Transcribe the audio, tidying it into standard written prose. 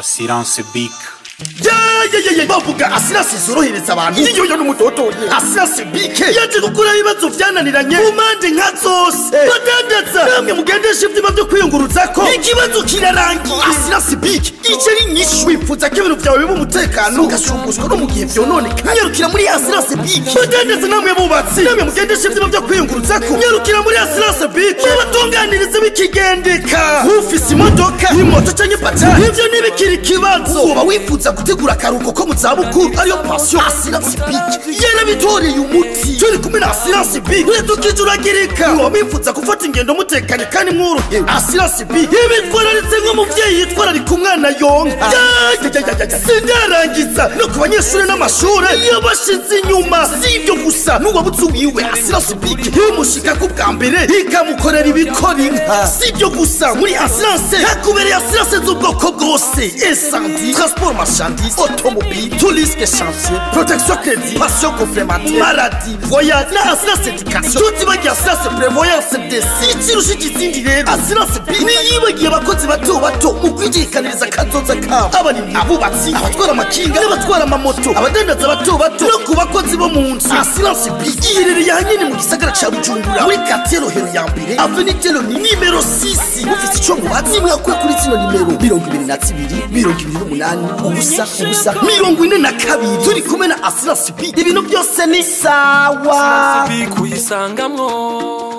Assurance BIC. Yeyeyeye, bavuga assurance zorohereza abantu, iyo n'umutoto. Assurance BIC yaje gukura ibibazo vyananiranye mu mpande nka zose. Badandaza namwe mugendesha ivyuma vyo kwiyunguruzako, ikibazo kirarangiye. Assurance BIC ije ari nyinshi. Wifuza ko ibintu vyawe biba umutekano, ugashumbuswa no mu gihe vyononekaye, nyarukira muri assurance BIC. Badandaza namwe bubatsi, namwe mugendesha ivyuma vyo kwiyunguruzako, nyarukira muri assurance BIC babatunganirize bikigendeka. Ufise imodoka, imoto canke bajaji, ivyo ntibikiri ikibazo. Woba wifuza gutegura akaruhuko ko mu zabukuru, ariyo pension, assurance BIC yarabitoreye umuti. Turi kumwe na assurance BIC tukijuragirika. Woba wifuza gufata ingendo mutekanye kandi mworohewe, assurance BIC ibitwararitse nk'umuvyeyi yitwararika umwana yonka. Sindarangiza, no ku banyeshuri n'amashure yabashize inyuma. Si ibyo gusa, n'uwabuze uwiwe, assurance BIC imushika ku bwa mbere ikamukorera ibikora inka. Si ibyo gusa, muri assurance hakubereye assurance z'ubwoko bwose: incendie, transport marchandise, automobile, tout risque chantier, protection crédit, pension complémentaire, maladie, voyage na assurance éducation, tutibagiye assurance prévoyance décès. Ikirushije izindi rero, assurance BIC niyibagiye abakozi bato bato mu kwigikaniriza akazoza kabo: abarimyi, abubatsi, abatwara amakinga n'abatwara amamoto, abadandaza bato bato, no ku bakozi bo mu nzu. Assurance BIC iherereye ahanyene mu gisagara ca Bujumbura, muri quartier Rohero ya mbere, avenue Teloni nimero 6. Mufise ico mubaza, nimwakure kuri zino nimero: 22 28 0 0 42. Turi kumwe na assurance BIC, ibintu byose ni sawa. Kuyisangamwo.